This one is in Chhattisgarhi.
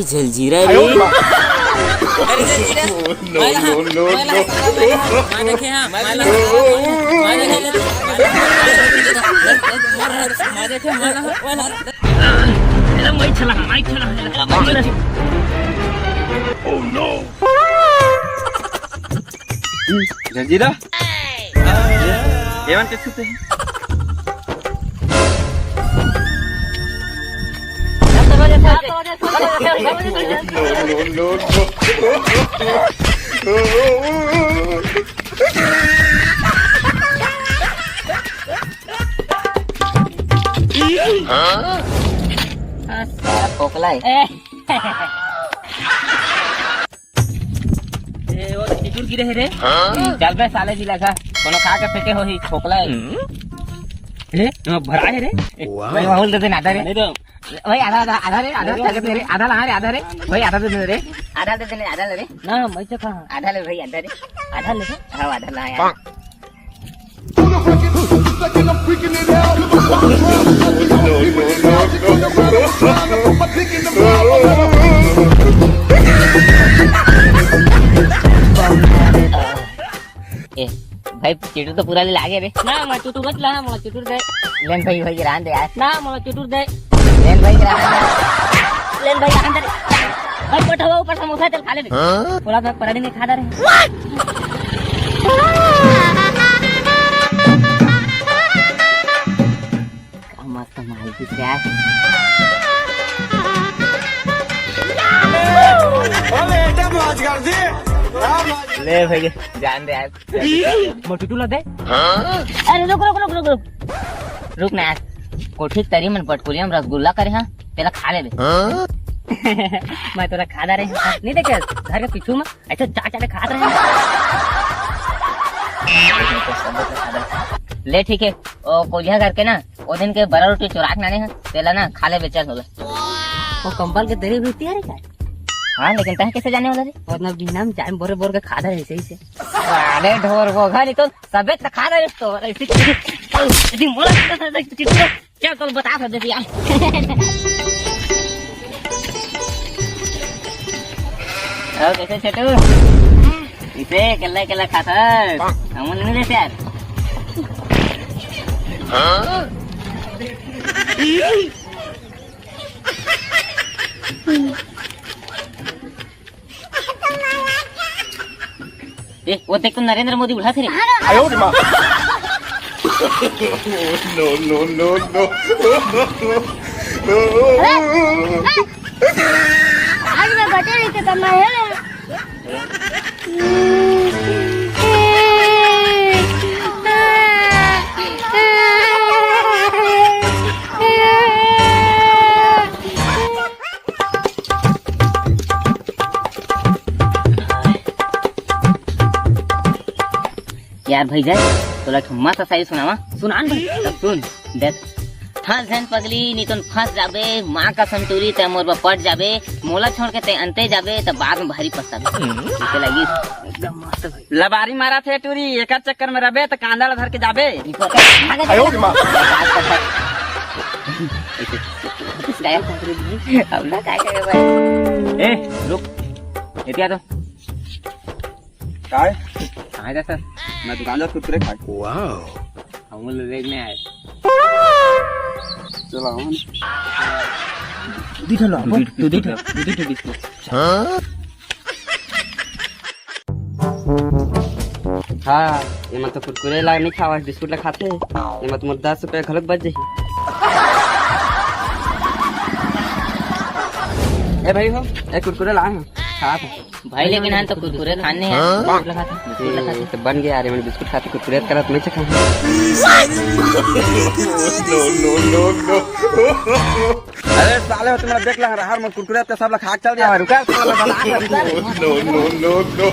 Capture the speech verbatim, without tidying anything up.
जलजीरा रे। अरे jaljeera. No, no, no, no। माँ देखे हाँ, माँ देखे हाँ, माँ देखे हाँ। माँ देखे हाँ, माँ देखे हाँ। जलजीरा। एमन के छूते हैं। No, no, no, no। हाँ? साला फोकला है। ए। ए, वो तो टिटुर गिरे हे रे। हाँ? चल बे साले जी लगा, कोनो खा के फेंके होही, फोकला है। हम्म। ए, वो भरा है रे। ए, वाह। भाई, माहौल दे दे ना, आधा रे। नहीं तो। भाई, आधा, आधा, आधा रे, आधा, नहीं तो। आधा रे, आधा ला रे, आधा रे। भाई, आधा दे दे रे। आधा दे दे, आधा ले रे। ना, मैं तो कहा। आधा ले भाई, आधा रे। आधा ले। हाँ, आधा ला यार। ए, भाई, चिटू तो पूरा ले लागे रे। ना, मैं चिटू मत ला, मैं चिटू दे। लेन भाई, भाई, रान दे यार। ना, मैं चिटू दे। लेन भाई, रान दे। लेन भाई, रान दे। भाई, बैठो, ऊपर समोसा चल खा ले बे। हाँ? थोड़ा सा पराठे में खा रहे हैं। मस्त माल की क्या? ले भाई, जान दे यार। मोटू टूला दे। अरे रुक, रुक, रुक, रुक, रुक। रुक ना यार। कोठी तरी मन बटकुलिया में रसगुल्ला करे हाँ, तेला खा ले बे। हाँ? मैं तोला खा रहे हैं। नहीं देखे, घर के पीछू में ऐसे चाट चाट खात रहे। ले ठीक है, ओ कोलिया करके ना, ओ दिन के बरा रोटी चुरा के लाने हैं, तेला ना खा ले बे, चल हो गए। वो कंबल के दरी भी होती है रे क्या? हाँ, लेकिन तह कैसे जाने वाला रे? मतलब बिना में चाय बोरे बोर के खा रहे ऐसे ही से। अरे ढोर वो घर नहीं तो सबे तो खा रहे तो ऐसे ऐसे मोला क्या तो बता सकते थे यार। और कैसे छोटू? इसे अकेला अकेला खाता है। हम नहीं देते यार। ए, वो देख तो नरेंद्र मोदी उठा थे रे। No, no, no, no। आज मैं बटे नहीं थे, तब मैं यार भाई जाए, तोला एक ठो मस्त शायरी सुनावा। सुनान भाई। तब सुन, देख। फंस झन पगली, नी तो फंस जाबे, माँ का संतूरी ते मोर बर पट जाबे, मोला छोड़ के ते अंते जाबे, त बाद में भारी पछताबे। इसे लगी। एकदम मस्त भाई। लबारी मारा थे टूरी, एकर चक्कर में रबे, त कांदा ला धर के जाबे। इसे आयो रे माँ। अब ना काय करे भाई। ए, रुक। एतिया तो। काय? कहाँ जा सर? मैं दुकान जा कुरकुरे खाए। वाओ। हम लोग देखने आए। चलो, हम। दू ठो लो, दू ठो, दू ठो, दू ठो बिस्कुट। हाँ? हाँ, ये मैं तो कुरकुरे ला नहीं खावा, बिस्कुट ला खाते। ये मैं तो मोर दस रुपया घलक बच जाही। ए भाई हो, ए कुरकुरे ला, हाँ, खा था। भाई, लेकिन हम तो कुरकुरे खाने हैं। हाँ? बिस्कुट लगा था, बिस्कुट लगा था। तो बन गया, अरे, मैंने बिस्कुट खाते कुरकुरे करत मैं चखा। No, no, no, no। अरे साले, तुम्हारा देख ला रहा, मैं कुरकुरे तो सब ला खा के चल दिया। रुका, साला, बता। No, no, no, no।